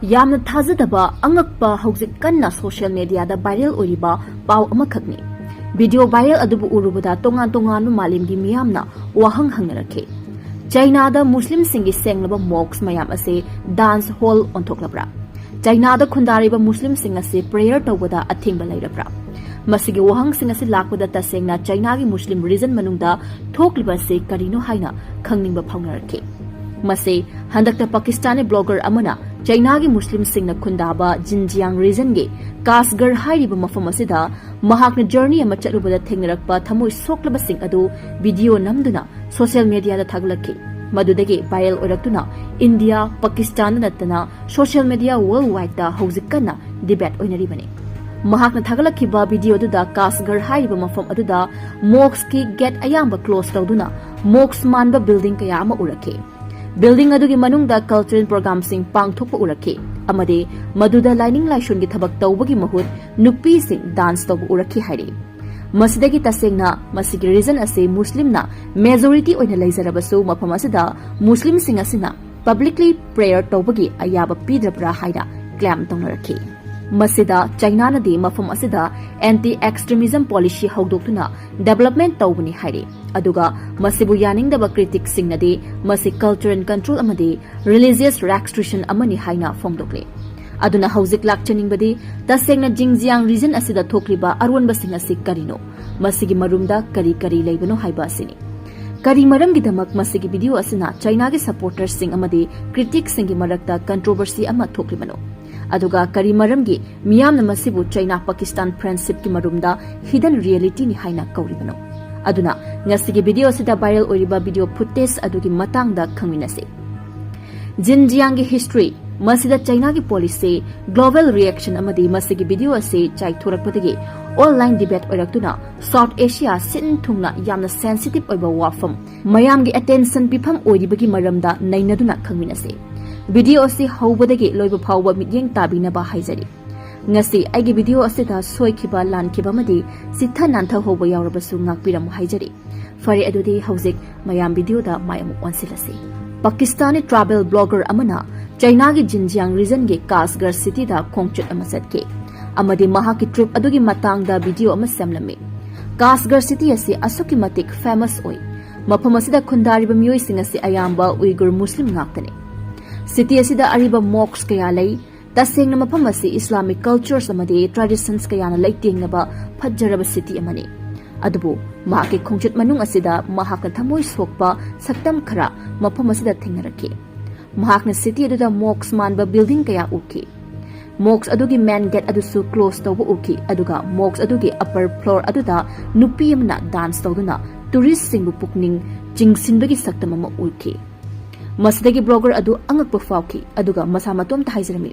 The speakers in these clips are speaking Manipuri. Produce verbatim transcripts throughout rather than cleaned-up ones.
ꯌꯥꯝꯅ ꯊꯥꯖꯗꯕ, ꯑꯉꯛꯄ, ꯍꯧꯖꯤꯛ ꯀꯟꯅ social mediaꯗ viral ꯑꯣꯏꯔꯤꯕ ꯄꯥꯎ ꯑꯃꯈꯛꯅꯤ꯫ Video viral ꯑꯗꯨꯕꯨ ꯎꯔꯨꯕꯗ ꯇꯣꯉꯥꯟ ꯇꯣꯉꯥꯟꯕ ꯃꯥꯂꯦꯝꯒꯤ ꯃꯤꯌꯥꯝꯅ ꯋꯥꯍꯪ ꯍꯪꯅꯔꯛꯈꯤ꯫ ꯆꯩꯅꯥꯗ ꯃꯨꯁꯂꯤꯝꯁꯤꯡꯒꯤ ꯁꯦꯡꯂꯕ mosque ꯃꯌꯥꯝ ꯑꯁꯤ dance hall ꯑꯣꯟꯊꯣꯛꯂꯕ꯭ꯔꯥ? ꯆꯩꯅꯥꯗ ꯈꯨꯟꯗꯥꯔꯤꯕ ꯃꯨꯁꯂꯤꯝꯁꯤꯡ ꯑꯁꯤ prayer ꯇꯧꯕꯗ ꯑꯊꯤꯡꯕ ꯂꯩꯔꯕ꯭ꯔꯥ? ꯃꯁꯤꯒꯤ ꯋꯥꯍꯪꯁꯤꯡ ꯑꯁꯤ ꯂꯥꯛꯄꯗ ꯇꯁꯦꯡꯅ ꯆꯩꯅꯥꯒꯤ ꯃꯨꯁꯂꯤꯝ region ꯃꯅꯨꯡꯗ ꯊꯣꯛꯂꯤꯕ ꯑꯁꯤ ꯀꯔꯤꯅꯣ ꯍꯥꯏꯅ ꯈꯪꯅꯤꯡꯕ ꯐꯥꯎꯅꯔꯛꯈꯤ꯫ ꯃꯁꯤ ꯍꯟꯗꯛꯇ ꯄꯥꯀꯤꯁꯇꯥꯅꯤ blogger ꯑꯃꯅ ꯆꯩꯅꯥꯒꯤ ꯃꯨꯁꯂꯤꯝꯁꯤꯡꯅ ꯈꯨꯟꯗꯥꯕ ꯖꯤꯟꯖꯤꯌꯥꯡ regionꯒꯤ ꯀꯥꯁꯒꯔ ꯍꯥꯏꯔꯤꯕ ꯃꯐꯝ ꯑꯁꯤꯗ ꯃꯍꯥꯛꯅ journey ꯑꯃ ꯆꯠꯂꯨꯕꯗ ꯊꯦꯡꯅꯔꯛꯄ ꯊꯃꯣꯏ ꯁꯣꯛꯂꯕꯁꯤꯡ ꯑꯗꯨ video ꯅꯝꯗꯨꯅ social mediaꯗ ꯊꯥꯒꯠꯂꯛꯈꯤ꯫ ꯃꯗꯨꯗꯒꯤ viral ꯑꯣꯏꯔꯛꯇꯨꯅ ꯏꯟꯗꯤꯌꯥ, ꯄꯥꯀꯤꯁꯇꯥꯟꯗ ꯅꯠꯇꯅ social media worldwideꯇ ꯍꯧꯖꯤꯛ ꯀꯟꯅ debate ꯑꯣꯏꯅꯔꯤꯕꯅꯤ꯫ ꯃꯍꯥꯛꯅ ꯊꯥꯒꯠꯂꯛꯈꯤꯕ videoꯗꯨꯗ ꯀꯥꯁꯒꯔ ꯍꯥꯏꯔꯤꯕ ꯃꯐꯝ ꯑꯗꯨꯗ mosqueꯀꯤ gate ꯑꯌꯥꯝꯕ close ꯇꯧꯗꯨꯅ mosque ꯃꯥꯟꯕ building ꯀꯌꯥ ꯑꯃ ꯎꯔꯛꯈꯤ꯫ Building ꯑꯗꯨꯒꯤ ꯃꯅꯨꯡꯗ cultural programmeꯁꯤꯡ ꯄꯥꯡꯊꯣꯛꯄ ꯎꯔꯛꯈꯤ ꯑꯃꯗꯤ ꯃꯗꯨꯗ ꯂꯥꯏꯅꯤꯡ ꯂꯥꯏꯁꯣꯟꯒꯤ ꯊꯕꯛ ꯇꯧꯕꯒꯤ ꯃꯍꯨꯠ ꯅꯨꯄꯤꯁꯤꯡ dance ꯇꯧꯕ ꯎꯔꯛꯈꯤ ꯍꯥꯏꯔꯤ꯫ ꯃꯁꯤꯗꯒꯤ ꯇꯁꯦꯡꯅ ꯃꯁꯤꯒꯤ region ꯑꯁꯤ ꯃꯨꯁꯂꯤꯝꯅ majority ꯑꯣꯏꯅ ꯂꯩꯖꯔꯕꯁꯨ ꯃꯐꯝ ꯑꯁꯤꯗ ꯃꯨꯁꯂꯤꯝꯁꯤꯡ ꯑꯁꯤꯅ publicly prayer ꯇꯧꯕꯒꯤ ꯑꯌꯥꯕ ꯄꯤꯗ꯭ꯔꯕ꯭ꯔꯥ ꯍꯥꯏꯅ claim ꯇꯧꯅꯔꯛꯈꯤ꯫ ꯃꯁꯤꯗ ꯆꯩꯅꯥꯅꯗꯤ ꯃꯐꯝ ꯑꯁꯤꯗ anti extremism policy ꯍꯧꯗꯣꯛꯇꯨꯅ development ꯇꯧꯕꯅꯤ ꯍꯥꯏꯔꯤ꯫ ꯑꯗꯨꯒ ꯃꯁꯤꯕꯨ ꯌꯥꯅꯤꯡꯗꯕ criticꯁꯤꯡꯅꯗꯤ ꯃꯁꯤ cultural control ꯑꯃꯗꯤ religious restriction ꯑꯃꯅꯤ ꯍꯥꯏꯅ ꯐꯣꯡꯗꯣꯛꯂꯤ꯫ ꯑꯗꯨꯅ ꯍꯧꯖꯤꯛ ꯂꯥꯛꯆꯅꯤꯡꯕꯗꯤ ꯇꯁꯦꯡꯅ ꯖꯤꯟꯖꯤꯌꯥꯡ region ꯑꯁꯤꯗ ꯊꯣꯛꯂꯤꯕ ꯑꯔꯣꯟꯕꯁꯤꯡ ꯑꯁꯤ ꯀꯔꯤꯅꯣ? ꯃꯁꯤꯒꯤ ꯃꯔꯨꯝꯗ ꯀꯔꯤ ꯀꯔꯤ ꯂꯩꯕꯅꯣ ꯍꯥꯏꯕ ꯑꯁꯤꯅꯤ꯫ ꯀꯔꯤ ꯃꯔꯝꯒꯤꯗꯃꯛ ꯃꯁꯤꯒꯤ video ꯑꯁꯤꯅ ꯆꯩꯅꯥꯒꯤ supporterꯁꯤꯡ ꯑꯃꯗꯤ criticꯁꯤꯡꯒꯤ ꯃꯔꯛꯇ controversy ꯑꯃ ꯊꯣꯛꯂꯤꯕꯅꯣ? ꯑꯗꯨꯒ ꯀꯔꯤ ꯃꯔꯝꯒꯤ ꯃꯤꯌꯥꯝꯅ ꯃꯁꯤꯕꯨ ꯆꯩꯅꯥ ꯄꯥꯀꯤꯁꯇꯥꯟ friendshipꯀꯤ ꯃꯔꯨꯝꯗ hidden realityꯅꯤ ꯍꯥꯏꯅ ꯀꯧꯔꯤꯕꯅꯣ? ꯑꯗꯨꯅ ꯉꯁꯤꯒꯤ video ꯑꯁꯤꯗ viral ꯑꯣꯏꯔꯤꯕ video footage ꯑꯗꯨꯒꯤ ꯃꯇꯥꯡꯗ ꯈꯪꯃꯤꯟꯅꯁꯤ꯫ ꯖꯤꯟꯖꯤꯌꯥꯡꯒꯤ history, ꯃꯁꯤꯗ ꯆꯩꯅꯥꯒꯤ policy, global reaction ꯑꯃꯗꯤ ꯃꯁꯤꯒꯤ video ꯑꯁꯤ ꯆꯥꯏꯊꯣꯔꯛꯄꯗꯒꯤ online debate ꯑꯣꯏꯔꯛꯇꯨꯅ South Asia ꯁꯤꯟ ꯊꯨꯡꯅ ꯌꯥꯝꯅ sensitive ꯑꯣꯏꯕ ꯋꯥꯐꯝ, ꯃꯌꯥꯝꯒꯤ attention ꯄꯤꯐꯝ ꯑꯣꯏꯔꯤꯕꯒꯤ ꯃꯔꯝꯗ ꯅꯩꯅꯗꯨꯅ ꯈꯪꯃꯤꯟꯅꯁꯤ꯫ Video ꯑꯁꯤ ꯍꯧꯕꯗꯒꯤ ꯂꯣꯏꯕ ꯐꯥꯎꯕ ꯃꯤꯠꯌꯦꯡ ꯇꯥꯕꯤꯅꯕ ꯍꯥꯏꯖꯔꯤ꯫ ꯉꯁꯤ ꯑꯩꯒꯤ video ꯑꯁꯤꯗ ꯁꯣꯏꯈꯤꯕ, ꯂꯥꯟꯈꯤꯕ ꯑꯃꯗꯤ ꯆꯤꯠꯊ ꯅꯥꯟꯊꯍꯧꯕ ꯌꯥꯎꯔꯕꯁꯨ ꯉꯥꯛꯄꯤꯔꯝꯃꯨ ꯍꯥꯏꯖꯔꯤ꯫ ꯐꯔꯦ, ꯑꯗꯨꯗꯤ ꯍꯧꯖꯤꯛ ꯃꯌꯥꯝ videoꯗ ꯃꯥꯏ ꯑꯃꯨꯛ ꯑꯣꯟꯁꯤꯜꯂꯁꯤ꯫ ꯄꯥꯀꯤꯁꯇꯥꯅꯤ travel blogger ꯑꯃꯅ ꯆꯩꯅꯥꯒꯤ ꯖꯤꯟꯖꯤꯌꯥꯡ regionꯒꯤ ꯀꯥꯁꯒꯔ cityꯗ ꯈꯣꯡꯆꯠ ꯑꯃ ꯆꯠꯈꯤ ꯑꯃꯗꯤ ꯃꯍꯥꯛꯀꯤ trip ꯑꯗꯨꯒꯤ ꯃꯇꯥꯡꯗ video ꯑꯃ ꯁꯦꯝꯂꯝꯃꯤ꯫ ꯀꯥꯁꯒꯔ city ꯑꯁꯤ ꯑꯁꯨꯛꯀꯤ ꯃꯇꯤꯛ famous ꯑꯣꯏ꯫ ꯃꯐꯝ ꯑꯁꯤꯗ ꯈꯨꯟꯗꯥꯔꯤꯕ ꯃꯤꯑꯣꯏꯁꯤꯡ ꯑꯁꯤ ꯑꯌꯥꯝꯕ ꯎꯏꯒꯨꯔ ꯃꯨꯁꯂꯤꯝ ꯉꯥꯛꯇꯅꯤ꯫ City ꯑꯁꯤꯗ ꯑꯔꯤꯕ mosque ꯀꯌꯥ ꯂꯩ꯫ ꯇꯁꯦꯡꯅ ꯃꯐꯝ ꯑꯁꯤ Islamic cultures ꯑꯃꯗꯤ traditions ꯀꯌꯥꯅ ꯂꯩꯇꯦꯡꯅꯕ ꯐꯖꯔꯕ city ꯑꯃꯅꯤ꯫ ꯑꯗꯨꯕꯨ ꯃꯍꯥꯛꯀꯤ ꯈꯣꯡꯆꯠ ꯃꯅꯨꯡ ꯑꯁꯤꯗ ꯃꯍꯥꯛꯅ ꯊꯃꯣꯏ ꯁꯣꯛꯄ ꯁꯛꯇꯝ ꯈꯔ ꯃꯐꯝ ꯑꯁꯤꯗ ꯊꯦꯡꯅꯔꯛꯈꯤ꯫ ꯃꯍꯥꯛꯅ city ꯑꯗꯨꯗ mosque ꯃꯥꯟꯕ building ꯀꯌꯥ ꯎꯈꯤ꯫ Mosque ꯑꯗꯨꯒꯤ main gate ꯑꯗꯨꯁꯨ close ꯇꯧꯕ ꯎꯈꯤ, ꯑꯗꯨꯒ mosque ꯑꯗꯨꯒꯤ upper floor ꯑꯗꯨꯗ ꯅꯨꯄꯤ ꯑꯃꯅ dance ꯇꯧꯗꯨꯅ touristꯁꯤꯡꯕꯨ ꯄꯨꯛꯅꯤꯡ ꯆꯤꯡꯁꯤꯟꯕꯒꯤ ꯁꯛꯇꯝ ꯑꯃ ꯎꯈꯤ꯫ ꯃꯁꯤꯗꯒꯤ blogger ꯑꯗꯨ ꯑꯉꯛꯄ ꯐꯥꯎꯈꯤ, ꯑꯗꯨꯒ ꯃꯁꯥ ꯃꯇꯣꯝꯇ ꯍꯥꯏꯖꯔꯝꯃꯤ,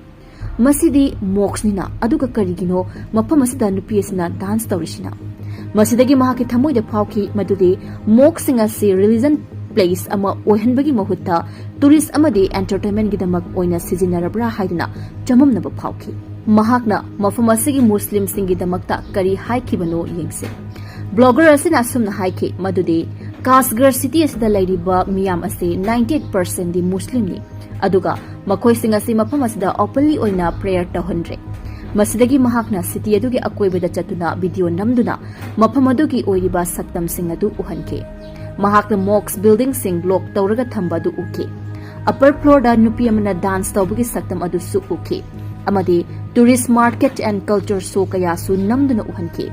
"ꯃꯁꯤꯗꯤ mosqueꯅꯤꯅ, ꯑꯗꯨꯒ ꯀꯔꯤꯒꯤꯅꯣ ꯃꯐꯝ ꯑꯁꯤꯗ ꯅꯨꯄꯤ ꯑꯁꯤꯅ dance ꯇꯧꯔꯤꯁꯤꯅ?" ꯃꯁꯤꯗꯒꯤ ꯃꯍꯥꯛꯀꯤ ꯊꯃꯣꯏꯗ ꯐꯥꯎꯈꯤ ꯃꯗꯨꯗꯤ mosqueꯁꯤꯡ ꯑꯁꯤ religion place ꯑꯃ ꯑꯣꯏꯍꯟꯕꯒꯤ ꯃꯍꯨꯠꯇ tourist ꯑꯃꯗꯤ entertainmentꯒꯤꯗꯃꯛ ꯑꯣꯏꯅ ꯁꯤꯖꯤꯟꯅꯔꯕ꯭ꯔꯥ ꯍꯥꯏꯗꯨꯅ ꯆꯃꯝꯅꯕ ꯐꯥꯎꯈꯤ꯫ ꯃꯍꯥꯛꯅ ꯃꯐꯝ ꯑꯁꯤꯒꯤ ꯃꯨꯁꯂꯤꯝꯁꯤꯡꯒꯤꯗꯃꯛꯇ ꯀꯔꯤ ꯍꯥꯏꯈꯤꯕꯅꯣ ꯌꯦꯡꯁꯤ꯫ Blogger ꯑꯁꯤꯅ ꯑꯁꯨꯝꯅ ꯍꯥꯏꯈꯤ ꯃꯗꯨꯗꯤ ꯀꯥꯁꯒꯔ city ꯑꯁꯤꯗ ꯂꯩꯔꯤꯕ ꯃꯤꯌꯥꯝ ꯑꯁꯤ ninety eight percentꯗꯤ ꯃꯨꯁꯂꯤꯝꯅꯤ, ꯑꯗꯨꯒ ꯃꯈꯣꯏꯁꯤꯡ ꯑꯁꯤ ꯃꯐꯝ ꯑꯁꯤꯗ openly ꯑꯣꯏꯅ prayer ꯇꯧꯍꯟꯗ꯭ꯔꯦ꯫ ꯃꯁꯤꯗꯒꯤ ꯃꯍꯥꯛꯅ city ꯑꯗꯨꯒꯤ ꯑꯀꯣꯏꯕꯗ ꯆꯠꯇꯨꯅ video ꯅꯝꯗꯨꯅ ꯃꯐꯝ ꯑꯗꯨꯒꯤ ꯑꯣꯏꯔꯤꯕ ꯁꯛꯇꯝꯁꯤꯡ ꯑꯗꯨ ꯎꯍꯟꯈꯤ꯫ ꯃꯍꯥꯛꯅ mosque buildingꯁꯤꯡ lock ꯇꯧꯔꯒ ꯊꯝꯕ ꯑꯗꯨ ꯎꯈꯤ꯫ Upper floorꯗ ꯅꯨꯄꯤ ꯑꯃꯅ dance ꯇꯧꯕꯒꯤ ꯁꯛꯇꯝ ꯑꯗꯨꯁꯨ ꯎꯈꯤ, ꯑꯃꯗꯤ tourist market and culture show ꯀꯌꯥꯁꯨ ꯅꯝꯗꯨꯅ ꯎꯍꯟꯈꯤ꯫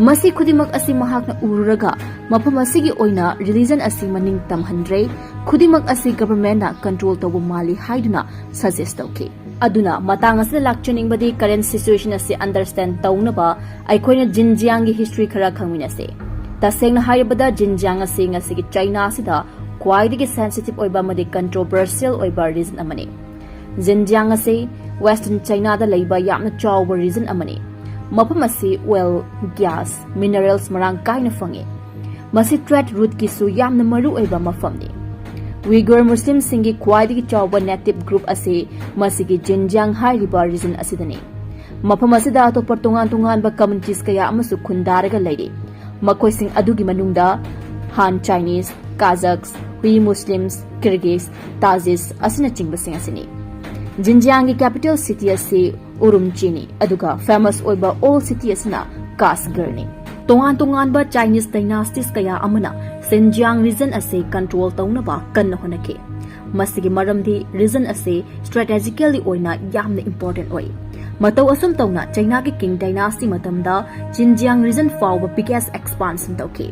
ꯃꯁꯤ ꯈꯨꯗꯤꯡꯃꯛ ꯑꯁꯤ ꯃꯍꯥꯛꯅ ꯎꯔꯨꯔꯒ ꯃꯐꯝ ꯑꯁꯤꯒꯤ ꯑꯣꯏꯅ religion ꯑꯁꯤ ꯃꯅꯤꯡ ꯇꯝꯍꯟꯗ꯭ꯔꯦ, ꯈꯨꯗꯤꯡꯃꯛ ꯑꯁꯤ governmentꯅ control ꯇꯧꯕ ꯃꯥꯜꯂꯤ ꯍꯥꯏꯗꯨꯅ suggest ꯇꯧꯈꯤ꯫ ꯑꯗꯨꯅ ꯃꯇꯥꯡ ꯑꯁꯤꯗ ꯂꯥꯛꯆꯅꯤꯡꯕꯗꯤ current situation ꯑꯁꯤ understand ꯇꯧꯅꯕ ꯑꯩꯈꯣꯏꯅ ꯖꯤꯟꯖꯤꯌꯥꯡꯒꯤ history ꯈꯔ ꯈꯪꯃꯤꯟꯅꯁꯤ꯫ ꯇꯁꯦꯡꯅ ꯍꯥꯏꯔꯕꯗ ꯖꯤꯟꯖꯤꯌꯥꯡ ꯑꯁꯤ ꯉꯁꯤꯒꯤ ꯆꯩꯅꯥ ꯑꯁꯤꯗ ꯈ꯭ꯋꯥꯏꯗꯒꯤ sensitive ꯑꯣꯏꯕ ꯑꯃꯗꯤ controversial ꯑꯣꯏꯕ region ꯑꯃꯅꯤ꯫ ꯖꯤꯟꯖꯤꯌꯥꯡ ꯑꯁꯤ Western ꯆꯩꯅꯥꯗ ꯂꯩꯕ ꯌꯥꯝꯅ ꯆꯥꯎꯕ region ꯑꯃꯅꯤ꯫ ꯃꯐꯝ ꯑꯁꯤ oil, gas, minerals ꯃꯔꯥꯡ ꯀꯥꯏꯅ ꯐꯪꯉꯤ꯫ ꯃꯁꯤ trade routeꯀꯤꯁꯨ ꯌꯥꯝꯅ ꯃꯔꯨ ꯑꯣꯏꯕ ꯃꯐꯝꯅꯤ꯫ ꯎꯏꯒꯨꯔ ꯃꯨꯁꯂꯤꯝꯁꯤꯡꯒꯤ ꯈ꯭ꯋꯥꯏꯗꯒꯤ ꯆꯥꯎꯕ native group ꯑꯁꯤ ꯃꯁꯤꯒꯤ ꯖꯤꯟꯖꯤꯌꯥꯡ ꯍꯥꯏꯔꯤꯕ region ꯑꯁꯤꯗꯅꯤ꯫ ꯃꯐꯝ ꯑꯁꯤꯗ ꯑꯇꯣꯞꯄ ꯇꯣꯉꯥꯟ ꯇꯣꯉꯥꯟꯕ communities ꯀꯌꯥ ꯑꯃꯁꯨ ꯈꯨꯟꯗꯥꯔꯒ ꯂꯩꯔꯤ꯫ ꯃꯈꯣꯏꯁꯤꯡ ꯑꯗꯨꯒꯤ ꯃꯅꯨꯡꯗ Han Chinese, Kazakhs, ꯄꯤ ꯃꯨꯁꯂꯤꯝꯁ, ꯀꯤꯔꯒꯤꯁ, ꯇꯥꯖꯤꯁ ꯑꯁꯤꯅꯆꯤꯡꯕꯁꯤꯡ ꯑꯁꯤꯅꯤ꯫ ꯖꯤꯟꯖꯤꯌꯥꯡꯒꯤ capital city ꯑꯁꯤ ꯎꯔꯨꯝꯆꯤꯅꯤ, ꯑꯗꯨꯒ famous ꯑꯣꯏꯕ old city ꯑꯁꯤꯅ ꯀꯥꯁꯒꯔꯅꯤ꯫ ꯇꯣꯉꯥꯟ ꯇꯣꯉꯥꯟꯕ Chinese dynasties ꯀꯌꯥ ꯑꯃꯅ ꯁꯤꯟꯖꯤꯌꯥꯡ region ꯑꯁꯤ control ꯇꯧꯅꯕ ꯀꯟꯅ ꯍꯣꯠꯅꯈꯤ꯫ ꯃꯁꯤꯒꯤ ꯃꯔꯝꯗꯤ region ꯑꯁꯤ strategically ꯑꯣꯏꯅ ꯌꯥꯝꯅ important ꯑꯣꯏ꯫ ꯃꯇꯧ ꯑꯁꯨꯝ ꯇꯧꯅ ꯆꯩꯅꯥꯒꯤ Qing dynasty ꯃꯇꯝꯗ ꯖꯤꯟꯖꯤꯌꯥꯡ region ꯐꯥꯎꯕ biggest expansion ꯇꯧꯈꯤ꯫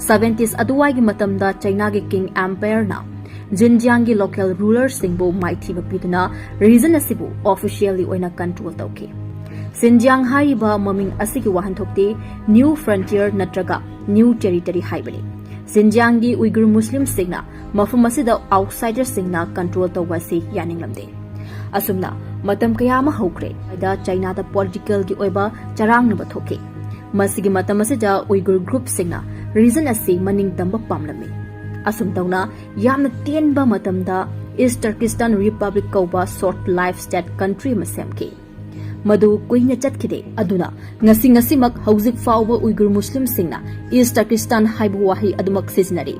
Seventies ꯑꯗꯨꯋꯥꯏꯒꯤ ꯃꯇꯝꯗ ꯆꯩꯅꯥꯒꯤ Qing empireꯅ ꯖꯤꯟꯖꯤꯌꯥꯡꯒꯤ local rulerꯁꯤꯡꯕꯨ ꯃꯥꯏꯊꯤꯕ ꯄꯤꯗꯨꯅ region ꯑꯁꯤꯕꯨ officially ꯑꯣꯏꯅ control ꯇꯧꯈꯤ꯫ ꯁꯤꯟꯖꯤꯌꯥꯡ ꯍꯥꯏꯔꯤꯕ ꯃꯃꯤꯡ ꯑꯁꯤꯒꯤ ꯋꯥꯍꯟꯊꯣꯛꯇꯤ new frontier ꯅꯠꯇ꯭ꯔꯒ new territory ꯍꯥꯏꯕꯅꯤ꯫ ꯁꯤꯟꯖꯤꯌꯥꯡꯒꯤ ꯎꯏꯒꯨꯔ ꯃꯨꯁꯂꯤꯝꯁꯤꯡꯅ ꯃꯐꯝ ꯑꯁꯤꯗ outsiderꯁꯤꯡꯅ control ꯇꯧꯕ ꯑꯁꯤ ꯌꯥꯅꯤꯡꯂꯝꯗꯦ꯫ ꯑꯁꯨꯝꯅ ꯃꯇꯝ ꯀꯌꯥ ꯑꯃ ꯍꯧꯈ꯭ꯔꯦ꯫ ꯆꯩꯅꯥꯗ politicalꯒꯤ ꯑꯣꯏꯕ ꯆꯔꯥꯡꯅꯕ ꯊꯣꯛꯈꯤ꯫ ꯃꯁꯤꯒꯤ ꯃꯇꯝ ꯑꯁꯤꯗ ꯎꯏꯒꯨꯔ groupꯁꯤꯡꯅ region ꯑꯁꯤ ꯃꯅꯤꯡ ꯇꯝꯕ ꯄꯥꯝꯂꯝꯃꯤ꯫ ꯑꯁꯨꯝ ꯇꯧꯅ ꯌꯥꯝꯅ ꯇꯦꯟꯕ ꯃꯇꯝꯗ East Turkestan Republic ꯀꯧꯕ short life state country ꯑꯃ ꯁꯦꯝꯈꯤ꯫ ꯃꯗꯨ ꯀꯨꯏꯅ ꯆꯠꯈꯤꯗꯦ꯫ ꯑꯗꯨꯅ ꯉꯁꯤ ꯉꯁꯤꯃꯛ ꯍꯧꯖꯤꯛ ꯐꯥꯎꯕ ꯎꯏꯒꯨꯔ ꯃꯨꯁꯂꯤꯝꯁꯤꯡꯅ East Turkestan ꯍꯥꯏꯕ ꯋꯥꯍꯩ ꯑꯗꯨꯃꯛ ꯁꯤꯖꯤꯟꯅꯔꯤ꯫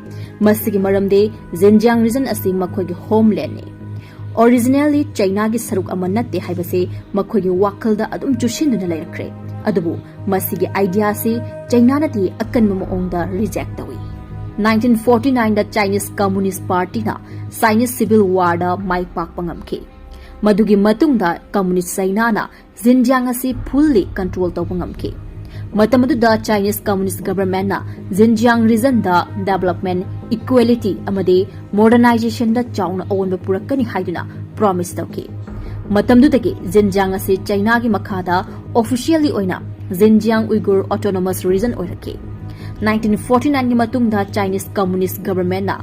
ꯃꯁꯤꯒꯤ ꯃꯔꯝꯗꯤ ꯖꯤꯟꯖꯤꯌꯥꯡ region ꯑꯁꯤ ꯃꯈꯣꯏꯒꯤ homelandꯅꯤ꯫ Originally ꯆꯩꯅꯥꯒꯤ ꯁꯔꯨꯛ ꯑꯃ ꯅꯠꯇꯦ ꯍꯥꯏꯕꯁꯤ ꯃꯈꯣꯏꯒꯤ ꯋꯥꯈꯜꯗ ꯑꯗꯨꯝ ꯆꯨꯁꯤꯟꯗꯨꯅ ꯂꯩꯔꯛꯈ꯭ꯔꯦ꯫ ꯑꯗꯨꯕꯨ ꯃꯁꯤꯒꯤ idea ꯑꯁꯤ ꯆꯩꯅꯥꯅꯗꯤ ꯑꯀꯟꯕ ꯃꯑꯣꯡꯗ reject ꯇꯧꯏ꯫ Nineteen forty nineꯗ Chinese Communist Partyꯅ Chinese Civil Warꯗ ꯃꯥꯏ ꯄꯥꯛꯄ ꯉꯝꯈꯤ꯫ ꯃꯗꯨꯒꯤ ꯃꯇꯨꯡꯗ Communist ꯆꯩꯅꯥꯅ ꯖꯤꯟꯖꯤꯌꯥꯡ ꯑꯁꯤ fully control ꯇꯧꯕ ꯉꯝꯈꯤ꯫ ꯃꯇꯝ ꯑꯗꯨꯗ Chinese Communist Governmentꯅ ꯖꯤꯟꯖꯤꯌꯥꯡ regionꯗ development, equality ꯑꯃꯗꯤ modernizationꯗ ꯆꯥꯎꯅ ꯑꯑꯣꯟꯕ ꯄꯨꯔꯛꯀꯅꯤ ꯍꯥꯏꯗꯨꯅ promise ꯇꯧꯈꯤ꯫ ꯃꯇꯝꯗꯨꯗꯒꯤ ꯖꯤꯟꯖꯤꯌꯥꯡ ꯑꯁꯤ ꯆꯩꯅꯥꯒꯤ ꯃꯈꯥꯗ officially ꯑꯣꯏꯅ Xinjiang Uyghur Autonomous Region ꯑꯣꯏꯔꯛꯈꯤ꯫ Nineteen forty nineꯒꯤ ꯃꯇꯨꯡꯗ Chinese Communist Governmentꯅ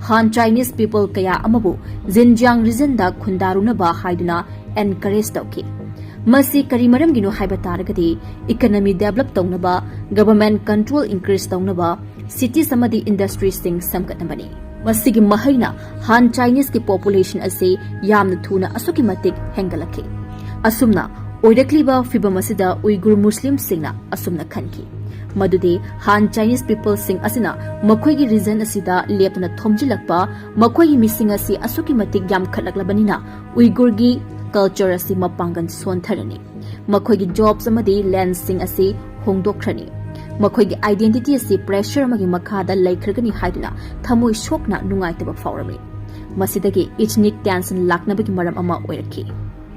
Han Chinese people ꯀꯌꯥ ꯑꯃꯕꯨ ꯖꯤꯟꯖꯤꯌꯥꯡ regionꯗ ꯈꯨꯟꯗꯥꯔꯨꯅꯕ ꯍꯥꯏꯗꯨꯅ encourage ꯇꯧꯈꯤ꯫ ꯃꯁꯤ ꯀꯔꯤ ꯃꯔꯝꯒꯤꯅꯣ ꯍꯥꯏꯕ ꯇꯥꯔꯒꯗꯤ, economy develop ꯇꯧꯅꯕ, government control increase ꯇꯧꯅꯕ, cities ꯑꯃꯗꯤ industriesꯁꯤꯡ ꯁꯦꯝꯒꯠꯅꯕꯅꯤ꯫ ꯃꯁꯤꯒꯤ ꯃꯍꯩꯅ Han Chineseꯀꯤ population ꯑꯁꯤ ꯌꯥꯝꯅ ꯊꯨꯅ ꯑꯁꯨꯛꯀꯤ ꯃꯇꯤꯛ ꯍꯦꯟꯒꯠꯂꯛꯈꯤ꯫ ꯑꯁꯨꯝꯅ ꯑꯣꯏꯔꯛꯂꯤꯕ ꯐꯤꯚꯝ ꯑꯁꯤꯗ ꯎꯏꯒꯨꯔ ꯃꯨꯁꯂꯤꯝꯁꯤꯡꯅ ꯑꯁꯨꯝꯅ ꯈꯟꯈꯤ, ꯃꯗꯨꯗꯤ Han Chinese peopleꯁꯤꯡ ꯑꯁꯤꯅ ꯃꯈꯣꯏꯒꯤ region ꯑꯁꯤꯗ ꯂꯦꯞꯇꯅ ꯊꯣꯝꯖꯤꯜꯂꯛꯄ ꯃꯈꯣꯏꯒꯤ ꯃꯤꯁꯤꯡ ꯑꯁꯤ ꯑꯁꯨꯛꯀꯤ ꯃꯇꯤꯛ ꯌꯥꯝꯈꯠꯂꯛꯂꯕꯅꯤꯅ ꯎꯏꯒꯨꯔꯒꯤ culture ꯑꯁꯤ ꯃꯄꯥꯡꯒꯜ ꯁꯣꯟꯊꯔꯅꯤ꯫ ꯃꯈꯣꯏꯒꯤ jobs ꯑꯃꯗꯤ landꯁꯤꯡ ꯑꯁꯤ ꯍꯣꯡꯗꯣꯛꯈ꯭ꯔꯅꯤ꯫ ꯃꯈꯣꯏꯒꯤ identity ꯑꯁꯤ pressure ꯑꯃꯒꯤ ꯃꯈꯥꯗ ꯂꯩꯈ꯭ꯔꯒꯅꯤ ꯍꯥꯏꯗꯨꯅ ꯊꯃꯣꯏ ꯁꯣꯛꯅ ꯅꯨꯡꯉꯥꯏꯇꯕ ꯐꯥꯎꯔꯝꯃꯤ꯫ ꯃꯁꯤꯗꯒꯤ ethnic tension ꯂꯥꯛꯅꯕꯒꯤ ꯃꯔꯝ ꯑꯃ ꯑꯣꯏꯔꯛꯈꯤ꯫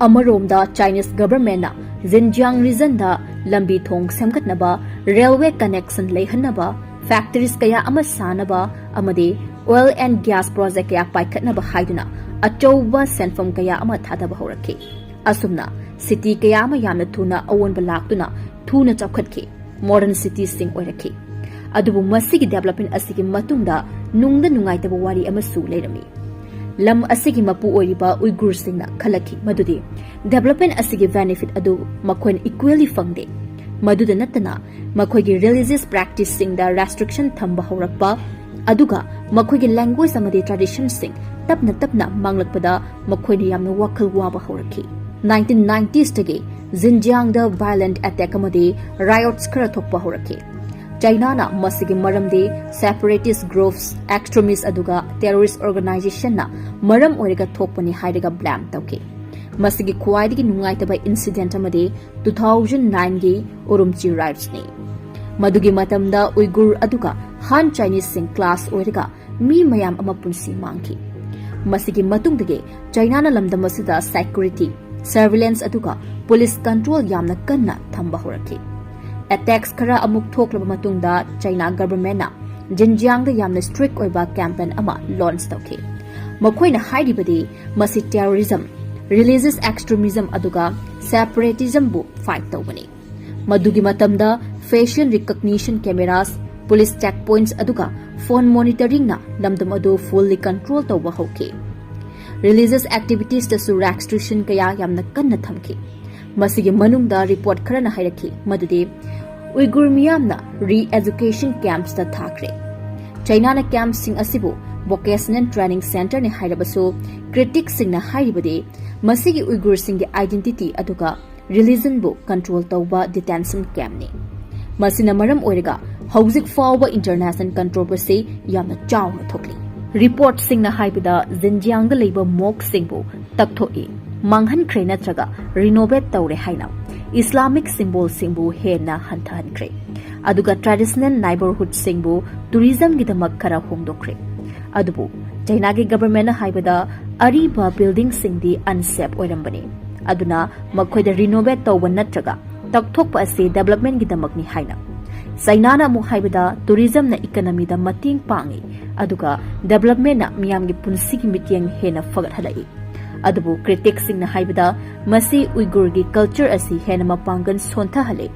ꯑꯃꯔꯣꯝꯗ Chinese governmentꯅ Xinjiang regionꯗ ꯂꯝꯕꯤ ꯊꯣꯡ ꯁꯦꯝꯒꯠꯅꯕ, railway connection ꯂꯩꯍꯟꯅꯕ, factories ꯀꯌꯥ ꯑꯃ ꯁꯥꯅꯕ ꯑꯃꯗꯤ oil and gas project ꯀꯌꯥ ꯄꯥꯏꯈꯠꯅꯕ ꯍꯥꯏꯗꯨꯅ ꯑꯆꯧꯕ ꯁꯦꯟꯐꯝ ꯀꯌꯥ ꯑꯃ ꯊꯥꯗꯕ ꯍꯧꯔꯛꯈꯤ꯫ ꯑꯁꯨꯝꯅ city ꯀꯌꯥ ꯑꯃ ꯌꯥꯝꯅ ꯊꯨꯅ ꯑꯑꯣꯟꯕ ꯂꯥꯛꯇꯨꯅ ꯊꯨꯅ ꯆꯥꯎꯈꯠꯈꯤ꯫ Modern cityꯁꯤꯡ ꯑꯣꯏꯔꯛꯈꯤ꯫ ꯑꯗꯨꯕꯨ ꯃꯁꯤꯒꯤ development ꯑꯁꯤꯒꯤ ꯃꯇꯨꯡꯗ ꯅꯨꯡꯗ ꯅꯨꯡꯉꯥꯏꯇꯕ ꯋꯥꯔꯤ ꯑꯃꯁꯨ ꯂꯩꯔꯝꯃꯤ꯫ ꯂꯝ ꯑꯁꯤꯒꯤ ꯃꯄꯨ ꯑꯣꯏꯔꯤꯕ ꯎꯏꯒꯨꯔꯁꯤꯡꯅ ꯈꯜꯂꯛꯈꯤ ꯃꯗꯨꯗꯤ development ꯑꯁꯤꯒꯤ benefit ꯑꯗꯨ ꯃꯈꯣꯏꯅ equally ꯐꯪꯗꯦ꯫ ꯃꯗꯨꯗ ꯅꯠꯇꯅ ꯃꯈꯣꯏꯒꯤ religious practiceꯁꯤꯡꯗ restriction ꯊꯝꯕ ꯍꯧꯔꯛꯄ, ꯑꯗꯨꯒ ꯃꯈꯣꯏꯒꯤ language ꯑꯃꯗꯤ traditionꯁꯤꯡ ꯇꯞꯅ ꯇꯞꯅ ꯃꯥꯡꯂꯛꯄꯗ ꯃꯈꯣꯏꯅ ꯌꯥꯝꯅ ꯋꯥꯈꯜ ꯋꯥꯕ ꯍꯧꯔꯛꯈꯤ꯫ Nineteen ninetiesꯇꯒꯤ Xinjiangꯗ violent attack ꯑꯃꯗꯤ riots ꯈꯔ ꯊꯣꯛꯄ ꯍꯧꯔꯛꯈꯤ꯫ Chinaꯅ ꯃꯁꯤꯒꯤ ꯃꯔꯝꯗꯤ separatist groups, extremist ꯑꯗꯨꯒ terrorist organizationꯅ ꯃꯔꯝ ꯑꯣꯏꯔꯒ ꯊꯣꯛꯄꯅꯤ ꯍꯥꯏꯔꯒ blame ꯇꯧꯈꯤ꯫ ꯃꯁꯤꯒꯤ ꯈ꯭ꯋꯥꯏꯗꯒꯤ ꯅꯨꯡꯉꯥꯏꯇꯕ incident ꯑꯃꯗꯤ two thousand nineꯒꯤ Urumqi riotsꯅꯤ꯫ ꯃꯗꯨꯒꯤ ꯃꯇꯝꯗ ꯎꯏꯒꯨꯔ ꯑꯗꯨꯒ Han Chineseꯁꯤꯡ clash ꯑꯣꯏꯔꯒ ꯃꯤ ꯃꯌꯥꯝ ꯑꯃ ꯄꯨꯟꯁꯤ ꯃꯥꯡꯈꯤ꯫ ꯃꯁꯤꯒꯤ ꯃꯇꯨꯡꯗꯒꯤ Chinaꯅ ꯂꯝꯗꯝ ꯑꯁꯤꯗ security, surveillance ꯑꯗꯨꯒ police control ꯌꯥꯝꯅ ꯀꯟꯅ ꯊꯝꯕ ꯍꯧꯔꯛꯈꯤ꯫ Attacks ꯈꯔ ꯑꯃꯨꯛ ꯊꯣꯛꯂꯕ ꯃꯇꯨꯡꯗ China governmentꯅ Xinjiangꯗ ꯌꯥꯝꯅ strict ꯑꯣꯏꯕ campaign ꯑꯃ launch ꯇꯧꯈꯤ꯫ ꯃꯈꯣꯏꯅ ꯍꯥꯏꯔꯤꯕꯗꯤ ꯃꯁꯤ terrorism, religious extremism ꯑꯗꯨꯒ separatismꯕꯨ fight ꯇꯧꯕꯅꯤ꯫ ꯃꯗꯨꯒꯤ ꯃꯇꯝꯗ facial recognition cameras, police checkpoints ꯑꯗꯨꯒ phone monitoringꯅ ꯂꯝꯗꯝ ꯑꯗꯨ fully control ꯇꯧꯕ ꯍꯧꯈꯤ꯫ Religious activitiesꯇꯁꯨ restriction ꯀꯌꯥ ꯌꯥꯝꯅ ꯀꯟꯅ ꯊꯝꯈꯤ꯫ ꯃꯁꯤꯒꯤ ꯃꯅꯨꯡꯗ report ꯈꯔꯅ ꯍꯥꯏꯔꯛꯈꯤ ꯃꯗꯨꯗꯤ ꯎꯏꯒꯨꯔ ꯃꯤꯌꯥꯝꯅ re-education campsꯇ ꯊꯥꯈ꯭ꯔꯦ꯫ Chinaꯅ campꯁꯤꯡ ꯑꯁꯤꯕꯨ vocational training centreꯅꯤ ꯍꯥꯏꯔꯕꯁꯨ, criticꯁꯤꯡꯅ ꯍꯥꯏꯔꯤꯕꯗꯤ ꯃꯁꯤꯒꯤ ꯎꯏꯒꯨꯔꯁꯤꯡꯒꯤ identity ꯑꯗꯨꯒ religionꯕꯨ control ꯇꯧꯕ detention campꯅꯤ꯫ ꯃꯁꯤꯅ ꯃꯔꯝ ꯑꯣꯏꯔꯒ ꯍꯧꯖꯤꯛ ꯐꯥꯎꯕ international controversy ꯌꯥꯝꯅ ꯆꯥꯎꯅ ꯊꯣꯛꯂꯤ꯫ ꯔꯤꯄꯣꯔꯠꯁꯤꯡꯅ ꯍꯥꯏꯕꯗ ꯖꯤꯟꯖꯤꯌꯥꯡꯗ ꯂꯩꯕ ꯃꯣꯛꯁꯤꯡꯕꯨ ꯇꯛꯊꯣꯛꯏ, ꯃꯥꯡꯍꯟꯈ꯭ꯔꯦ ꯅꯠꯇ꯭ꯔꯒ renovate ꯇꯧꯔꯦ ꯍꯥꯏꯅ ꯏꯁꯂꯥꯃꯤꯛ ꯁꯤꯝꯕꯣꯜꯁꯤꯡꯕꯨ ꯍꯦꯟꯅ ꯍꯟꯊꯍꯟꯈ꯭ꯔꯦ, ꯑꯗꯨꯒ traditional neighborhoodꯁꯤꯡꯕꯨ tourismꯒꯤꯗꯃꯛ ꯈꯔ ꯍꯣꯡꯗꯣꯛꯈ꯭ꯔꯦ꯫ ꯑꯗꯨꯕꯨ ꯆꯩꯅꯥꯒꯤ governmentꯅ ꯍꯥꯏꯕꯗ ꯑꯔꯤꯕ buildingꯁꯤꯡꯗꯤ unsafe ꯑꯣꯏꯔꯝꯕꯅꯤ, ꯑꯗꯨꯅ ꯃꯈꯣꯏꯗ renovate ꯇꯧꯕ ꯅꯠꯇ꯭ꯔꯒ ꯇꯛꯊꯣꯛꯄ ꯑꯁꯤ developmentꯒꯤꯗꯃꯛꯅꯤ ꯍꯥꯏꯅ꯫ ꯆꯩꯅꯥꯅ ꯑꯃꯨꯛ ꯍꯥꯏꯕꯗ tourismꯅ economyꯗ ꯃꯇꯦꯡ ꯄꯥꯡꯏ, ꯑꯗꯨꯒ developmentꯅ ꯃꯤꯌꯥꯝꯒꯤ ꯄꯨꯟꯁꯤꯒꯤ ꯃꯤꯠꯌꯦꯡ ꯍꯦꯟꯅ ꯐꯒꯠꯍꯜꯂꯛꯏ꯫ ꯑꯗꯨꯕꯨ criticꯁꯤꯡꯅ ꯍꯥꯏꯕꯗ ꯃꯁꯤ ꯎꯏꯒꯨꯔꯒꯤ culture ꯑꯁꯤ ꯍꯦꯟꯅ ꯃꯄꯥꯡꯒꯜ ꯁꯣꯟꯊꯍꯜꯂꯦ,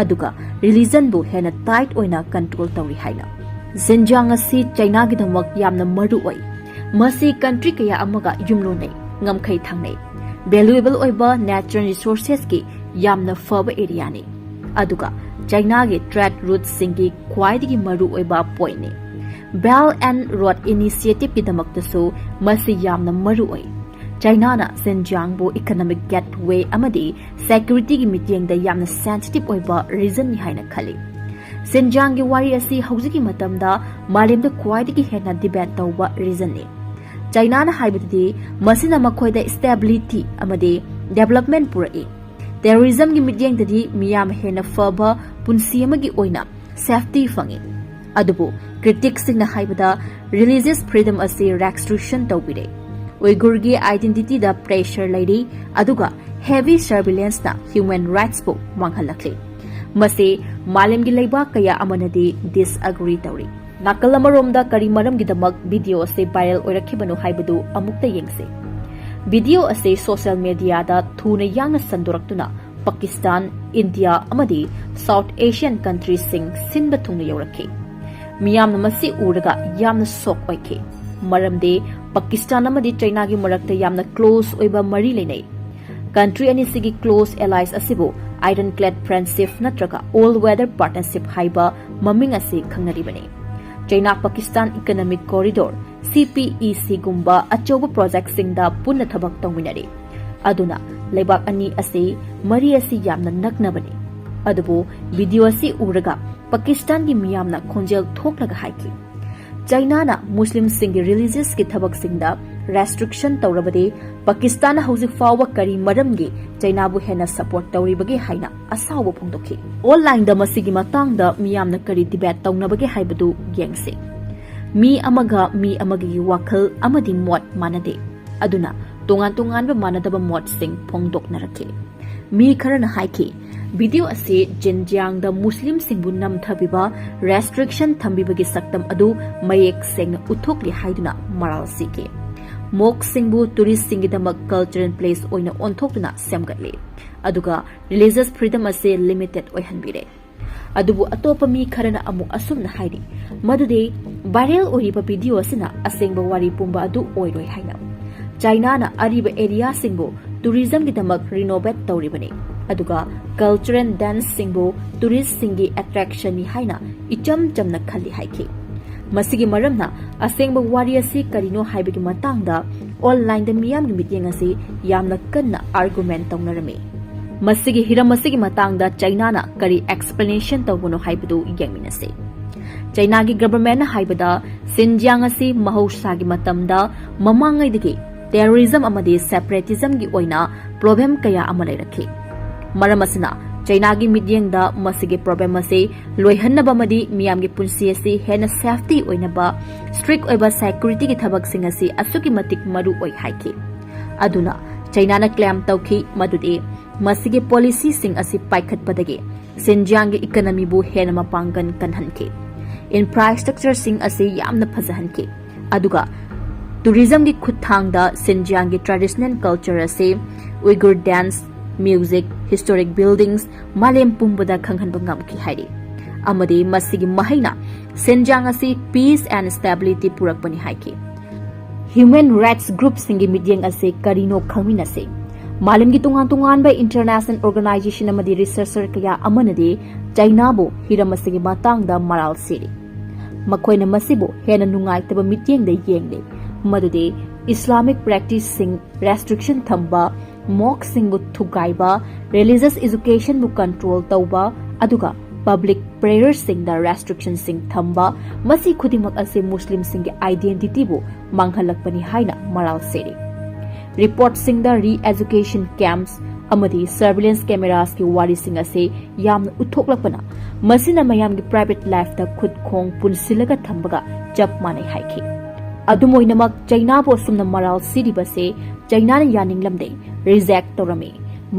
ꯑꯗꯨꯒ religionꯕꯨ ꯍꯦꯟꯅ tight ꯑꯣꯏꯅ control ꯇꯧꯔꯤ ꯍꯥꯏꯅ꯫ ꯖꯤꯟꯖꯤꯌꯥꯡ ꯑꯁꯤ ꯆꯩꯅꯥꯒꯤꯗꯃꯛ ꯌꯥꯝꯅ ꯃꯔꯨ ꯑꯣꯏ꯫ ꯃꯁꯤ country ꯀꯌꯥ ꯑꯃꯒ ꯌꯨꯝꯂꯣꯟꯅꯩ, ꯉꯝꯈꯩ ꯊꯪꯅꯩ꯫ Valuable ꯑꯣꯏꯕ natural resourcesꯀꯤ ꯌꯥꯝꯅ ꯐꯕ areaꯅꯤ, ꯑꯗꯨꯒ ꯆꯩꯅꯥꯒꯤ trade routeꯁꯤꯡꯒꯤ ꯈ꯭ꯋꯥꯏꯗꯒꯤ ꯃꯔꯨ ꯑꯣꯏꯕ pointꯅꯤ꯫ Belt and Road Initiativeꯀꯤꯗꯃꯛꯇꯁꯨ ꯃꯁꯤ ꯌꯥꯝꯅ ꯃꯔꯨ ꯑꯣꯏ꯫ ꯆꯩꯅꯥꯅ ꯖꯤꯟꯖꯤꯌꯥꯡꯕꯨ economic gateway ꯑꯃꯗꯤ securityꯒꯤ ꯃꯤꯠꯌꯦꯡꯗ ꯌꯥꯝꯅ sensitive ꯑꯣꯏꯕ regionꯅꯤ ꯍꯥꯏꯅ ꯈꯜꯂꯤ꯫ ꯖꯤꯟꯖꯤꯌꯥꯡꯒꯤ ꯋꯥꯔꯤ ꯑꯁꯤ ꯍꯧꯖꯤꯛꯀꯤ ꯃꯇꯝꯗ ꯃꯥꯂꯦꯝꯗ ꯈ꯭ꯋꯥꯏꯗꯒꯤ ꯍꯦꯟꯅ debate ꯇꯧꯕ regionꯅꯤ꯫ ꯆꯩꯅꯥꯅ ꯍꯥꯏꯕꯗꯗꯤ ꯃꯁꯤꯅ ꯃꯈꯣꯏꯗ stability ꯑꯃꯗꯤ development ꯄꯨꯔꯛꯏ꯫ Terrorismꯒꯤ ꯃꯤꯠꯌꯦꯡꯗꯗꯤ ꯃꯤꯌꯥꯝ ꯍꯦꯟꯅ ꯐꯕ ꯄꯨꯟꯁꯤ ꯑꯃꯒꯤ ꯑꯣꯏꯅ safety ꯐꯪꯏ꯫ ꯑꯗꯨꯕꯨ criticꯁꯤꯡꯅ ꯍꯥꯏꯕꯗ religious freedom ꯑꯁꯤ restriction ꯇꯧꯕꯤꯔꯦ꯫ ꯎꯏꯒꯨꯔꯒꯤ identityꯗ pressure ꯂꯩꯔꯤ, ꯑꯗꯨꯒ heavy surveillancena human rightsꯄꯨ ꯃꯥꯡꯍꯜꯂꯛꯂꯤ꯫ ꯃꯁꯤ ꯃꯥꯂꯦꯝꯒꯤ ꯂꯩꯕꯥꯛ ꯀꯌꯥ ꯑꯃꯅꯗꯤ disagree ꯇꯧꯔꯤ꯫ ꯅꯥꯀꯜ ꯑꯃꯔꯣꯝꯗ ꯀꯔꯤ ꯃꯔꯝꯒꯤꯗꯃꯛ video ꯑꯁꯤ viral ꯑꯣꯏꯔꯛꯈꯤꯕꯅꯣ ꯍꯥꯏꯕꯗꯨ ꯑꯃꯨꯛꯇ ꯌꯦꯡꯁꯤ꯫ Video ꯑꯁꯤ social mediaꯗ ꯊꯨꯅ ꯌꯥꯡꯅ ꯁꯟꯗꯣꯔꯛꯇꯨꯅ ꯄꯥꯀꯤꯁꯇꯥꯟ, ꯏꯟꯗꯤꯌꯥ ꯑꯃꯗꯤ South Asian countryꯁꯤꯡ ꯁꯤꯟꯕ ꯊꯨꯡꯅ ꯌꯧꯔꯛꯈꯤ꯫ ꯃꯤꯌꯥꯝꯅ ꯃꯁꯤ ꯎꯔꯒ ꯌꯥꯝꯅ shock ꯑꯣꯏꯈꯤ, ꯃꯔꯝꯗꯤ ꯄꯥꯀꯤꯁꯇꯥꯟ ꯑꯃꯗꯤ ꯆꯩꯅꯥꯒꯤ ꯃꯔꯛꯇ ꯌꯥꯝꯅ close ꯑꯣꯏꯕ ꯃꯔꯤ ꯂꯩꯅꯩ꯫ Country ꯑꯅꯤꯁꯤꯒꯤ close allies ꯑꯁꯤꯕꯨ ironclad friendship ꯅꯠꯇ꯭ꯔꯒ all weather partnership ꯍꯥꯏꯕ ꯃꯃꯤꯡ ꯑꯁꯤ ꯈꯪꯅꯔꯤꯕꯅꯤ꯫ ꯆꯩꯅꯥ ꯄꯥꯀꯤꯁꯇꯥꯟ economic corridor, CPECꯒꯨꯝꯕ ꯑꯆꯧꯕ projectꯁꯤꯡꯗ ꯄꯨꯟꯅ ꯊꯕꯛ ꯇꯧꯃꯤꯟꯅꯔꯤ꯫ ꯑꯗꯨꯅ ꯂꯩꯕꯥꯛ ꯑꯅꯤ ꯑꯁꯤ ꯃꯔꯤ ꯑꯁꯤ ꯌꯥꯝꯅ ꯅꯛꯅꯕꯅꯤ꯫ ꯑꯗꯨꯕꯨ video ꯑꯁꯤ ꯎꯔꯒ ꯄꯥꯀꯤꯁꯇꯥꯟꯒꯤ ꯃꯤꯌꯥꯝꯅ ꯈꯣꯟꯖꯦꯜ ꯊꯣꯛꯂꯒ ꯍꯥꯏꯈꯤ, ꯆꯥꯏꯅꯥꯅ ꯃꯨꯁꯂꯤꯝꯁꯤꯡꯒꯤ religiousꯀꯤ ꯊꯕꯛꯁꯤꯡꯗ restriction ꯇꯧꯔꯕꯗꯤ ꯄꯥꯀꯤꯁꯇꯥꯟꯅ ꯍꯧꯖꯤꯛ ꯐꯥꯎꯕ ꯀꯔꯤ ꯃꯔꯝꯒꯤ ꯆꯥꯏꯅꯥꯕꯨ ꯍꯦꯟꯅ support ꯇꯧꯔꯤꯕꯒꯦ ꯍꯥꯏꯅ ꯑꯁꯥꯎꯕ ꯐꯣꯡꯗꯣꯛꯈꯤ꯫ Onlineꯗ ꯃꯁꯤꯒꯤ ꯃꯇꯥꯡꯗ ꯃꯤꯌꯥꯝꯅ ꯀꯔꯤ debate ꯇꯧꯅꯕꯒꯦ ꯍꯥꯏꯕꯗꯨ ꯌꯦꯡꯁꯤ꯫ ꯃꯤ ꯑꯃꯒ ꯃꯤ ꯑꯃꯒꯤ ꯋꯥꯈꯜ ꯑꯃꯗꯤ ꯃꯣꯠ ꯃꯥꯟꯅꯗꯦ꯫ ꯑꯗꯨꯅ ꯇꯣꯉꯥꯟ ꯇꯣꯉꯥꯟꯕ ꯃꯥꯟꯅꯗꯕ ꯃꯣꯠꯁꯤꯡ ꯐꯣꯡꯗꯣꯛꯅꯔꯛꯈꯤ꯫ ꯃꯤ ꯈꯔꯅ ꯍꯥꯏꯈꯤ, video ꯑꯁꯤ ꯖꯤꯟꯖꯤꯌꯥꯡꯗ ꯃꯨꯁꯂꯤꯝꯁꯤꯡꯕꯨ ꯅꯝꯊꯕꯤꯕ, restriction ꯊꯝꯕꯤꯕꯒꯤ ꯁꯛꯇꯝ ꯑꯗꯨ ꯃꯌꯦꯛ ꯁꯦꯡꯅ ꯎꯠꯊꯣꯛꯂꯤ ꯍꯥꯏꯗꯨꯅ ꯃꯔꯥꯜ ꯁꯤꯈꯤ꯫ Mosqueꯁꯤꯡꯕꯨ touristꯁꯤꯡꯒꯤꯗꯃꯛ cultural place ꯑꯣꯏꯅ ꯑꯣꯟꯊꯣꯛꯇꯨꯅ ꯁꯦꯝꯒꯠꯂꯤ, ꯑꯗꯨꯒ religious freedom ꯑꯁꯤ limited ꯑꯣꯏꯍꯟꯕꯤꯔꯦ꯫ ꯑꯗꯨꯕꯨ ꯑꯇꯣꯞꯄ ꯃꯤ ꯈꯔꯅ ꯑꯃꯨꯛ ꯑꯁꯨꯝꯅ ꯍꯥꯏꯔꯤ, ꯃꯗꯨꯗꯤ viral ꯑꯣꯏꯔꯤꯕ video ꯑꯁꯤꯅ ꯑꯁꯦꯡꯕ ꯋꯥꯔꯤ ꯄꯨꯝꯕ ꯑꯗꯨ ꯑꯣꯏꯔꯣꯏ ꯍꯥꯏꯅ꯫ ꯆꯥꯏꯅꯥꯅ ꯑꯔꯤꯕ areaꯁꯤꯡꯕꯨ tourismꯒꯤꯗꯃꯛ renovate ꯇꯧꯔꯤꯕꯅꯤ, ꯑꯗꯨꯒ cultural danceꯁꯤꯡꯕꯨ touristꯁꯤꯡꯒꯤ attractionꯅꯤ ꯍꯥꯏꯅ ꯏꯆꯝ ꯆꯝꯅ ꯈꯜꯂꯤ ꯍꯥꯏꯈꯤ꯫ ꯃꯁꯤꯒꯤ ꯃꯔꯝꯅ ꯑꯁꯦꯡꯕ ꯋꯥꯔꯤ ꯑꯁꯤ ꯀꯔꯤꯅꯣ ꯍꯥꯏꯕꯒꯤ ꯃꯇꯥꯡꯗ onlineꯗ ꯃꯤꯌꯥꯝꯒꯤ ꯃꯤꯠꯌꯦꯡ ꯑꯁꯤ ꯌꯥꯝꯅ ꯀꯟꯅ argument ꯇꯧꯅꯔꯝꯃꯤ꯫ ꯃꯁꯤꯒꯤ ꯍꯤꯔꯝ ꯑꯁꯤꯒꯤ ꯃꯇꯥꯡꯗ ꯆꯥꯏꯅꯥꯅ ꯀꯔꯤ explanation ꯇꯧꯕꯅꯣ ꯍꯥꯏꯕꯗꯨ ꯌꯦꯡꯃꯤꯟꯅꯁꯤ꯫ ꯆꯥꯏꯅꯥꯒꯤ governmentꯅ ꯍꯥꯏꯕꯗ, ꯁꯤꯟꯖꯤꯌꯥꯡ ꯑꯁꯤ ꯃꯍꯧꯁꯥꯒꯤ ꯃꯇꯝꯗ ꯃꯃꯥꯡꯉꯩꯗꯒꯤ terrorism ꯑꯃꯗꯤ separatismꯒꯤ ꯑꯣꯏꯅ problem ꯀꯌꯥ ꯑꯃ ꯂꯩꯔꯛꯈꯤ꯫ ꯃꯔꯝ ꯑꯁꯤꯅ ꯆꯥꯏꯅꯥꯒꯤ ꯃꯤꯠꯌꯦꯡꯗ ꯃꯁꯤꯒꯤ problem ꯑꯁꯤ ꯂꯣꯏꯍꯟꯅꯕ ꯑꯃꯗꯤ ꯃꯤꯌꯥꯝꯒꯤ ꯄꯨꯟꯁꯤ ꯑꯁꯤ ꯍꯦꯟꯅ safety ꯑꯣꯏꯅꯕ strict ꯑꯣꯏꯕ securityꯒꯤ ꯊꯕꯛꯁꯤꯡ ꯑꯁꯤ ꯑꯁꯨꯛꯀꯤ ꯃꯇꯤꯛ ꯃꯔꯨ ꯑꯣꯏ ꯍꯥꯏꯈꯤ꯫ ꯑꯗꯨꯅ ꯆꯥꯏꯅꯥꯅ claim ꯇꯧꯈꯤ ꯃꯗꯨꯗꯤ ꯃꯁꯤꯒꯤ policyꯁꯤꯡ ꯑꯁꯤ ꯄꯥꯏꯈꯠꯄꯗꯒꯤ ꯁꯤꯟꯖꯤꯌꯥꯡꯒꯤ economyꯕꯨ ꯍꯦꯟꯅ ꯃꯄꯥꯡꯒꯜ ꯀꯟꯍꯟꯈꯤ꯫ Infrastructureꯁꯤꯡ ꯑꯁꯤ ꯌꯥꯝꯅ ꯐꯖꯍꯟꯈꯤ, ꯑꯗꯨꯒ tourismꯒꯤ ꯈꯨꯠꯊꯥꯡꯗ ꯁꯤꯟꯖꯤꯌꯥꯡꯒꯤ traditional culture ꯑꯁꯤ Uyghur dance, music, historic buildings ꯃꯥꯂꯦꯝ ꯄꯨꯝꯕꯗ ꯈꯪꯍꯟꯕ ꯉꯝꯈꯤ ꯍꯥꯏꯔꯤ꯫ ꯑꯃꯗꯤ ꯃꯁꯤꯒꯤ ꯃꯍꯩꯅ ꯁꯤꯟꯖꯤꯌꯥꯡ ꯑꯁꯤ peace and stability ꯄꯨꯔꯛꯄꯅꯤ ꯍꯥꯏꯈꯤ꯫ Human rights groupꯁꯤꯡꯒꯤ ꯃꯤꯠꯌꯦꯡ ꯑꯁꯤ ꯀꯔꯤꯅꯣ ꯈꯪꯃꯤꯟꯅꯁꯤ꯫ ꯃꯥꯂꯦꯝꯒꯤ ꯇꯣꯉꯥꯟ ꯇꯣꯉꯥꯟꯕ international organization ꯑꯃꯗꯤ researcher ꯀꯌꯥ ꯑꯃꯅꯗꯤ ꯆꯥꯏꯅꯥꯕꯨ ꯍꯤꯔꯝ ꯑꯁꯤꯒꯤ ꯃꯇꯥꯡꯗ ꯃꯔꯥꯜ ꯁꯤꯔꯤ꯫ ꯃꯈꯣꯏꯅ ꯃꯁꯤꯕꯨ ꯍꯦꯟꯅ ꯅꯨꯡꯉꯥꯏꯇꯕ ꯃꯤꯠꯌꯦꯡꯗ ꯌꯦꯡꯂꯤ, ꯃꯗꯨꯗꯤ Islamic practiceꯁꯤꯡ restriction ꯊꯝꯕ, ꯃꯣꯛꯁꯤꯡꯕꯨ ꯊꯨꯒꯥꯏꯕ, ꯔꯤꯂꯤꯖꯁ ꯏꯖꯨꯀꯦꯁꯟꯕꯨ ꯀꯟꯇ꯭ꯔꯣꯜ ꯇꯧꯕ, ꯑꯗꯨꯒ ꯄꯕ꯭ꯂꯤꯛ ꯄ꯭ꯔꯦꯌꯔꯁꯤꯡꯗ ꯔꯦꯁꯇ꯭ꯔꯤꯛꯁꯟꯁꯤꯡ ꯊꯝꯕ, ꯃꯁꯤ ꯈꯨꯗꯤꯡꯃꯛ ꯑꯁꯤ ꯃꯨꯁꯂꯤꯝꯁꯤꯡꯒꯤ ꯑꯥꯏꯗꯦꯟꯇꯤꯇꯤꯕꯨ ꯃꯥꯡꯍꯜꯂꯛꯄꯅꯤ ꯍꯥꯏꯅ ꯃꯔꯥꯜ ꯁꯤꯔꯤ꯫ ꯔꯤꯄꯣꯔꯠꯁꯤꯡꯗ ꯔꯤ ꯑꯦꯖꯨꯀꯦꯁꯟ ꯀꯦꯝꯞꯁ ꯑꯃꯗꯤ ꯁꯔꯚꯤꯂꯦꯟꯁ ꯀꯦꯃꯦꯔꯥꯁꯀꯤ ꯋꯥꯔꯤꯁꯤꯡ ꯑꯁꯤ ꯌꯥꯝꯅ ꯎꯠꯊꯣꯛꯂꯛꯄꯅ, ꯃꯁꯤꯅ ꯃꯌꯥꯝꯒꯤ ꯄ꯭ꯔꯥꯏꯚꯦꯠ ꯂꯥꯏꯐꯇ ꯈꯨꯠ ꯈꯣꯡ ꯄꯨꯟꯁꯤꯜꯂꯒ ꯊꯝꯕꯒ ꯆꯞ ꯃꯥꯟꯅꯩ ꯍꯥꯏꯈꯤ꯫ ꯑꯗꯨꯝ ꯑꯣꯏꯅꯃꯛ, ꯆꯩꯅꯥꯕꯨ ꯑꯁꯨꯝꯅ ꯃꯔꯥꯜ ꯁꯤꯔꯤꯕꯁꯦ ꯆꯩꯅꯥꯅ ꯌꯥꯅꯤꯡꯂꯝꯗꯦ, ꯔꯤꯖꯦꯛ ꯇꯧꯔꯝꯃꯤ꯫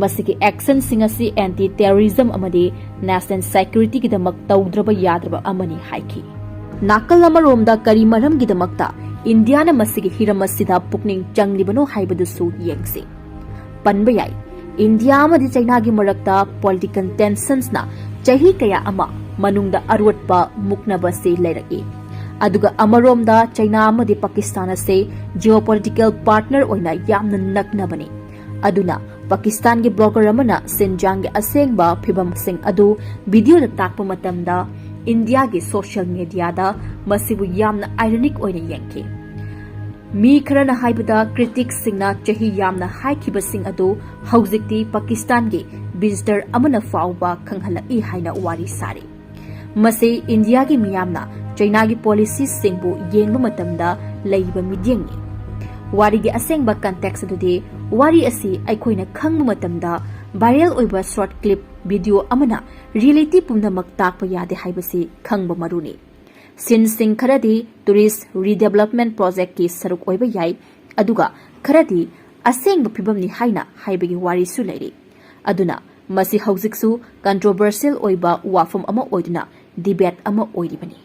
ꯃꯁꯤꯒꯤ ꯑꯦꯛꯁꯟꯁꯤꯡ ꯑꯁꯤ ꯑꯦꯟꯇꯤ ꯇꯦꯔꯣꯔꯤꯖꯝ ꯑꯃꯗꯤ ꯅꯦꯁꯅꯦꯜ ꯁꯦꯀ꯭ꯌꯨꯔꯤꯇꯤꯒꯤꯗꯃꯛ ꯇꯧꯗ꯭ꯔꯕ ꯌꯥꯗ꯭ꯔꯕ ꯑꯃꯅꯤ ꯍꯥꯏꯈꯤ꯫ ꯅꯥꯀꯜ ꯑꯃꯔꯣꯝꯗ, ꯀꯔꯤ ꯃꯔꯝꯒꯤꯗꯃꯛꯇ ꯏꯟꯗꯤꯌꯥꯅ ꯃꯁꯤꯒꯤ ꯍꯤꯔꯝ ꯑꯁꯤꯗ ꯄꯨꯛꯅꯤꯡ ꯆꯪꯂꯤꯕꯅꯣ ꯍꯥꯏꯕꯗꯨꯁꯨ ꯌꯦꯡꯁꯤ꯫ ꯄꯟꯕ ꯌꯥꯏ, ꯏꯟꯗꯤꯌꯥ ꯑꯃꯗꯤ ꯆꯩꯅꯥꯒꯤ ꯃꯔꯛꯇ ꯄꯣꯂꯤꯇꯤꯀꯦꯜ ꯇꯦꯟꯁꯟꯁꯅ ꯆꯍꯤ ꯀꯌꯥ ꯑꯃ ꯃꯅꯨꯡꯗ ꯑꯔꯣꯠꯄ ꯃꯨꯛꯅꯕꯁꯤ ꯂꯩꯔꯛꯏ꯫ ꯑꯗꯨꯒ ꯑꯃꯔꯣꯝꯗ, ꯆꯩꯅꯥ ꯑꯃꯗꯤ ꯄꯥꯀꯤꯁꯇꯥꯟ ꯑꯁꯤ ꯖꯤꯑꯣꯄꯣꯂꯤꯇꯤꯀꯦꯜ ꯄꯥꯔꯠꯅꯔ ꯑꯣꯏꯅ ꯌꯥꯝꯅ ꯅꯛꯅꯕꯅꯤ꯫ ꯑꯗꯨꯅ, ꯄꯥꯀꯤꯁꯇꯥꯟꯒꯤ ꯕ꯭ꯂꯣꯒꯔ ꯑꯃꯅ ꯁꯤꯟꯖꯥꯡꯒꯤ ꯑꯁꯦꯡꯕ ꯐꯤꯕꯝꯁꯤꯡ ꯑꯗꯨ ꯚꯤꯗꯤꯑꯣꯗ ꯇꯥꯛꯄ ꯃꯇꯝꯗ, ꯏꯟꯗꯤꯌꯥꯒꯤ ꯁꯣꯁꯤꯌꯦꯜ ꯃꯤꯗꯤꯌꯥꯗ ꯃꯁꯤꯕꯨ ꯌꯥꯝꯅ ꯑꯥꯏꯔꯣꯅꯤꯛ ꯑꯣꯏꯅ ꯌꯦꯡꯈꯤ꯫ ꯃꯤ ꯈꯔꯅ ꯍꯥꯏꯕꯗ, ꯀ꯭ꯔꯤꯇꯤꯛꯁꯤꯡꯅ ꯆꯍꯤ ꯌꯥꯝꯅ ꯍꯥꯏꯈꯤꯕꯁꯤꯡ ꯑꯗꯨ ꯍꯧꯖꯤꯛꯇꯤ ꯄꯥꯀꯤꯁꯇꯥꯟꯒꯤ ꯚꯤꯖꯤꯇꯔ ꯑꯃꯅ ꯐꯥꯎꯕ ꯈꯪꯍꯜꯂꯛꯏ ꯍꯥꯏꯅ ꯋꯥꯔꯤ ꯁꯥꯔꯤ꯫ ꯃꯁꯤ ꯏꯟꯗꯤꯌꯥꯒꯤ ꯃꯤꯌꯥꯝꯅ ꯆꯩꯅꯥꯒꯤ ꯄꯣꯂꯤꯁꯤꯁꯤꯡꯕꯨ ꯌꯦꯡꯕ ꯃꯇꯝꯗ ꯂꯩꯕ ꯃꯤꯠꯌꯦꯡꯅꯤ꯫ ꯋꯥꯔꯤꯒꯤ ꯑꯁꯦꯡꯕ ꯀꯟꯇꯦꯛꯁ ꯑꯗꯨꯗꯤ, ꯋꯥꯔꯤ ꯑꯁꯤ ꯑꯩꯈꯣꯏꯅ ꯈꯪꯕ ꯃꯇꯝꯗ, ꯚꯥꯏꯔꯦꯜ ꯑꯣꯏꯕ ꯁꯣꯔꯠ ꯀ꯭ꯂꯤꯞ ꯚꯤꯗꯤꯑꯣ ꯑꯃꯅ ꯔꯤꯌꯦꯂꯤꯇꯤ ꯄꯨꯝꯅꯃꯛ ꯇꯥꯛꯄ ꯌꯥꯗꯦ ꯍꯥꯏꯕꯁꯤ ꯈꯪꯕ ꯃꯔꯨꯅꯤ꯫ ꯁꯤꯟꯁꯤꯡ ꯈꯔꯗꯤ ꯇꯨꯔꯤꯁ ꯔꯤꯗꯦꯕꯂꯞꯃꯦꯟ ꯄ꯭ꯔꯣꯖꯦꯛꯀꯤ ꯁꯔꯨꯛ ꯑꯣꯏꯕ ꯌꯥꯏ, ꯑꯗꯨꯒ ꯈꯔꯗꯤ ꯑꯁꯦꯡꯕ ꯐꯤꯕꯝꯅꯤ ꯍꯥꯏꯅ ꯍꯥꯏꯕꯒꯤ ꯋꯥꯔꯤꯁꯨ ꯂꯩꯔꯤ꯫ ꯑꯗꯨꯅ, ꯃꯁꯤ ꯍꯧꯖꯤꯛꯁꯨ ꯀꯟꯇ꯭ꯔꯣꯚꯔꯁꯤꯌꯦꯜ ꯑꯣꯏꯕ ꯋꯥꯐꯝ ꯑꯃ ꯑꯣꯏꯗꯨꯅ ꯗꯤꯕꯦꯠ ꯑꯃ ꯑꯣꯏꯔꯤꯕꯅꯤ꯫